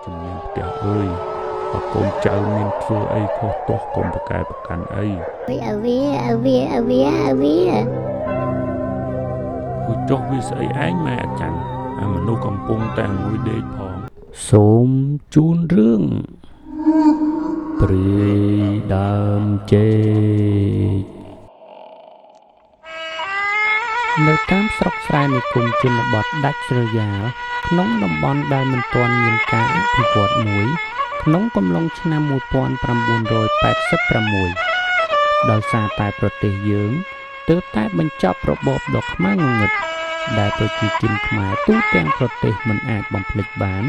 ជំនាញផ្ទះអើយបើកូនចៅមានធ្វើអីខុសទាស់កុំប្រកែប្រកាន់អី អើយឲ្យវាឲ្យវាឲ្យវាឲ្យវា គូចុះវាស្អីឯងម៉ែអាចារ្យអាមនុស្សកំពុងតែអង្គុយដេកផង សូមជូនរឿងព្រាយដើមចេកនៅតាមស្រុកស្រែនិគមជនបទដាច់ស្រយាលក្នុងតំបន់ដែលមិនទាន់មានការអភិវឌ្ឍមួយក្នុងកំឡុងឆ្នាំ1986ដោយសារតែប្រទេសយើងទើបតែបញ្ចប់របបដ៏ខ្មៅងងឹតដែលប្រជាជនខ្មែរទូទាំងប្រទេសមិនអាចបំភ្លេចបាន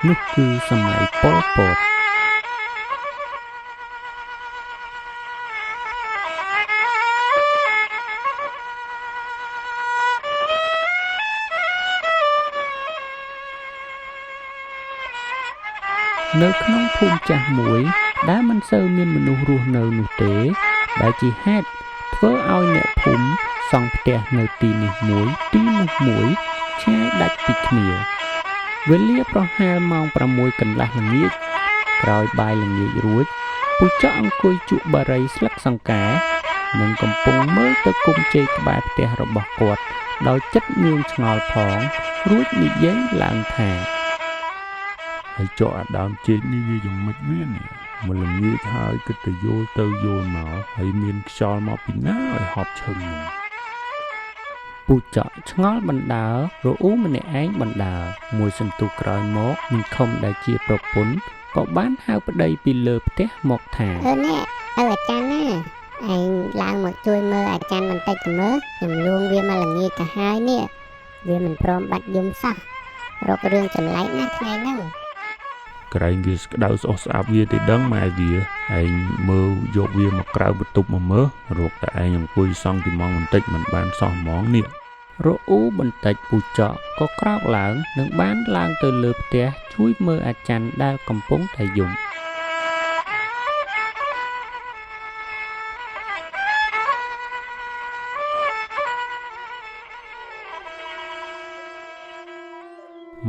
នោះគឺសម័យប៉ុលពតនៅក្នុងភូមិចាស់មួយដែលមិនសូវមានមនុស្សរស់នៅនោះទេដែលជាហេតុធ្វើឲ្យអ្នកភូមិសង់ផ្ទះនៅទីនេះមួយទីនោះមួយឆ្ងាយដាច់ពីគ្នាវេលាប្រហែលម៉ោង6កន្លះល្ងាចក្រោយបាយល្ងាចរួចពូចកអង្គុយជក់បារីស្លឹកសង្កែនិងកំពុងមើលទៅគុំជ័យក្បែរផ្ទះរបស់គាត់ដោយចិត្តងឿងឆ្ងល់ផងរួចនិយាយឡើងថា ហើយចកអាដើមចេកនេះវាយ៉ាងម៉េចវានេះមកល្ងាចហើយគិតទៅយល់ទៅយល់មកហើយមានខ្យល់មកពីណាឲ្យហប់ឈឹងនោះ ពូចកឆ្ងល់បណ្ដើររអ៊ូម្នាក់ឯងបណ្ដើរមួយសន្ទុះក្រោយមកមីងខំដែលជាប្រពន្ធក៏បានហៅប្តីពីលើផ្ទះមកថា អឺនេះឪអាចារ្យណាឯងឡើងមកជួយមើលអាចារ្យបន្តិចទៅមើលខ្ញុំលួងវាមកល្ងាចទៅហើយនេះវាមិនព្រមបាត់យំសោះរករឿងចម្លែកណាស់ថ្ងៃហ្នឹង ក្រែងវាស្ក្តៅស្អុះស្អាប់វាទេដឹងម៉ែវាឯងមើលយកវាមកក្រៅបន្ទប់មកមើលរកតែឯងអង្គុយសង់ទីម៉ងបន្តិចមិនបានសោះហ្មងនេះ រអ៊ូបន្តិចពូចកក៏ក្រោកឡើងនិងបានឡើងទៅលើផ្ទះជួយមើលអាចារ្យដែលកំពុងតែយំ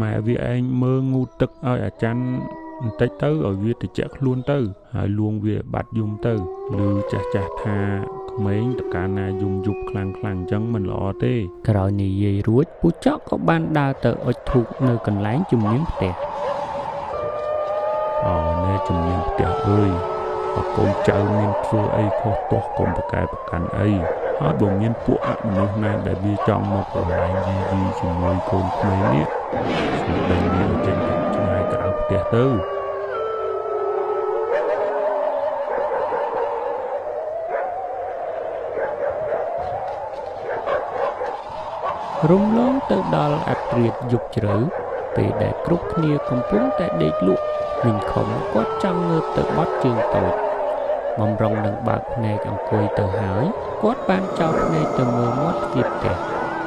ម៉ែវាឯងមើលងូតទឹកឲ្យអាចារ្យបន្តិចទៅឲ្យវាត្រជាក់ខ្លួនទៅហើយលួងវាបាត់យំទៅឬចាស់ចាស់ថាក្មេងតកាលណាយំយប់ខ្លាំងខ្លាំងអញ្ចឹងមិនល្អទេ ក្រោយនិយាយរួចពូចកក៏បានដើរទៅអុជធូបនៅកន្លែងជំនាញផ្ទះ អូណែជំនាញផ្ទះអើយបើកូនចៅមានធ្វើអីខុសទាស់កុំប្រកែប្រកាន់អីហើយបើមានពួកអមនុស្សណាដែលវាចង់មកប្រឡែងយីយីជាមួយកូនក្មេងនេះសូមដេញវាឲ្យចេញទៅឆ្ងាយក្រៅផ្ទះទៅ រំលងទៅដល់អត្រាតយប់ជ្រៅពេលដែលគ្រប់គ្នាកំពុងតែដេកលក់មីងខំគាត់ចង់ងើបទៅបត់ជើងតូចបំរុងនឹងបើកភ្នែកអង្គុយទៅហើយគាត់បានចោលភ្នែកទៅមើលមាត់ទ្វារផ្ទះ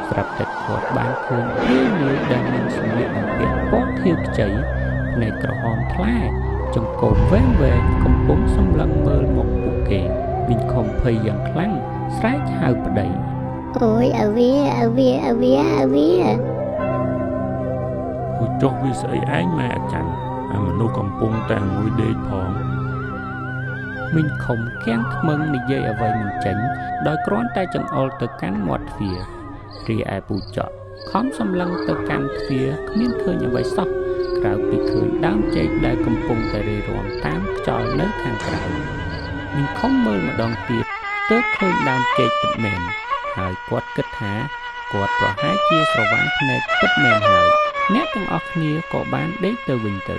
ស្រាប់តែគាត់បានឃើញព្រាយនាយដែលមានសម្លៀកបំពាក់ពណ៌ខៀវខ្ចីភ្នែកក្រហមថ្លាចង្កូមវែងវែងកំពុងសម្លឹងមើលមកពួកគេមីងខំភ័យយ៉ាងខ្លាំងស្រែកហៅប្តី អូយឲ្យវាឲ្យវាឲ្យវាឲ្យវា គូចុះវាស្អីឯងម៉ែអាចារ្យអាមនុស្សកំពុងតែអង្គុយដេកផង មីងខំគាំងថ្មឹងនិយាយអ្វីមិនចេញដោយគ្រាន់តែចង្អុលទៅកាន់មាត់ទ្វាររីឯពូចកខំសម្លឹងទៅកាន់ទ្វារគ្មានឃើញអ្វីសោះក្រៅពីឃើញដើមចេកដែលកំពុងតែរេរាំតាមខ្យល់នៅខាងក្រៅមីងខំមើលម្ដងទៀតទើបឃើញដើមចេកពិតមែនហើយគាត់គិតថាគាត់ប្រហែលជាស្រវាំងភ្នែកពិតមែនហើយអ្នកទាំងអស់គ្នាក៏បានដេកទៅវិញទៅ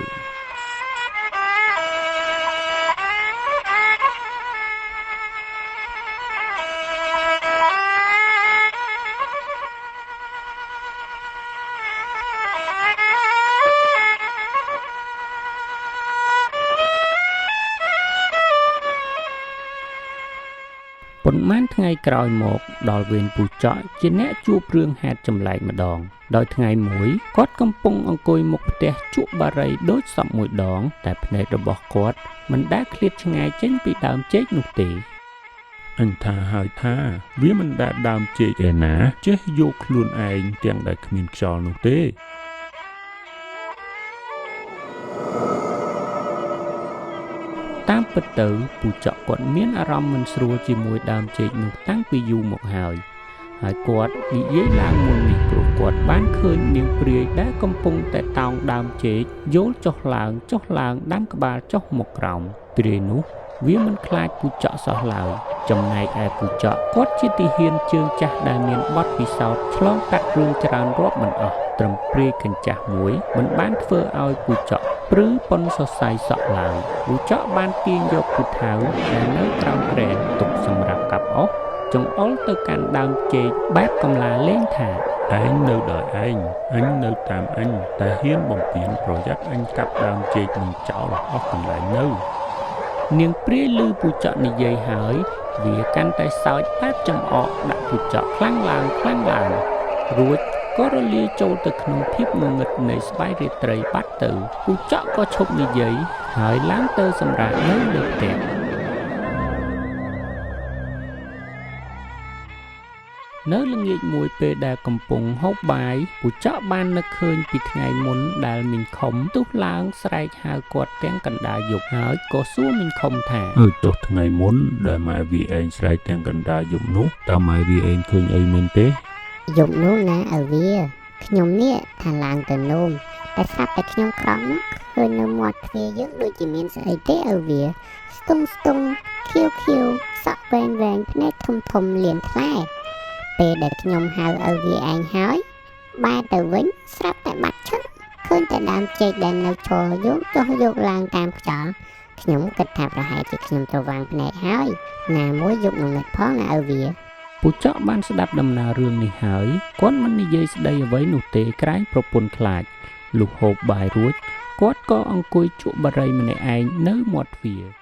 ប៉ុន្មានថ្ងៃក្រោយមកដល់វេនពូចកជាអ្នកជួបរឿងហេតុចម្លែកម្ដងដោយថ្ងៃមួយគាត់កំពុងអង្គុយមុខផ្ទះជក់បារីដូចសពមួយដងតែភ្នែករបស់គាត់មិនដែលឃ្លាតឆ្ងាយចេញពីដើមចេកនោះទេ អញថាហើយថាវាមិនដែលដើមចេកឯណាចេះយកខ្លួនឯងទាំងដែលគ្មានខ្យល់នោះទេ តាមពិតទៅពូចកគាត់មានអារម្មណ៍មិនស្រួលជាមួយដើមចេកនោះតាំងពីយូរមកហើយហើយគាត់និយាយឡើងមុននេះព្រោះគាត់បានឃើញនាងព្រាយដែលកំពុងតែតោងដើមចេកយោលចុះឡើងចុះឡើងដាំក្បាលចុះមកក្រោមព្រាយនោះវាមិនខ្លាចពូចកសោះឡើយចំណែកឯពូចកគាត់ជាទាហានជើងចាស់ដែលមានបទពិសោធន៍ឆ្លងកាត់រឿងច្រើនរាប់មិនអស់ត្រឹមព្រាយកញ្ចាស់មួយមិនបានធ្វើឲ្យពូចកព្រឺប៉ុនសរសៃសក់ឡើយពូចកបានទាញយកពូថៅដែលនៅក្រោមគ្រែទុកសម្រាប់កាប់អុសចង្អុលទៅកាន់ដើមចេកបែបកំឡាលេងថា ឯងនៅដោយឯងអញនៅតាមអញតែហ៊ានបំពេញប្រយ័ត្នអញកាប់ដើមចេកនឹងចោលអស់កន្លែងនៅ នាងព្រាយឮពូចកនិយាយហើយវាកាន់តែសើចបែបចំអកដាក់ពូចកខ្លាំងឡើងខ្លាំងឡើងរួចក៏រលាយចូលទៅក្នុងភាពងងឹតនៃស្បៃរាត្រីបាត់ទៅពូចកក៏ឈប់និយាយហើយឡើងទៅសម្រាកនៅលើផ្ទះនៅល្ងាចមួយពេលដែលកំពុងហូបបាយពូចកបាននឹកឃើញពីថ្ងៃមុនដែលមីងខុំទុះឡើងស្រែកហៅគាត់ទាំងកណ្ដាលយប់ហើយក៏សួរមីងខុំថា អើចុះថ្ងៃមុនដែលម៉ែវាឯងស្រែកទាំងកណ្ដាលយប់នោះតើម៉ែវាឯងឃើញអីមែនទេ យប់នោះណាឪវាខ្ញុំនេះថាឡើងទៅនោមតែស្រាប់តែខ្ញុំក្រោកមកឃើញនៅមាត់ទ្វារយើងដូចជាមានស្អីទេឪវាស្ទង់ស្ទង់ខៀវខៀវសក់វែងវែងភ្នែកធំធំលៀនថ្លែពេលដែលខ្ញុំហៅឪវាឯងហើយបែរទៅវិញស្រាប់តែបាត់ឈឹងឃើញតែដើមចេកដែលនៅឈរយោកចុះយោកឡើងតាមខ្យល់ខ្ញុំគិតថាប្រហែលជាខ្ញុំត្រវាំងភ្នែកហើយណាមួយយប់ងងឹតផងណាឪវា ពូចកបានស្ដាប់ដំណើររឿងនេះហើយគាត់មិននិយាយស្ដីអ្វីនោះទេក្រែងប្រពន្ធខ្លាចលុះហូបបាយរួចគាត់ក៏អង្គុយជក់បារីម្នាក់ឯងនៅមាត់ទ្វារ។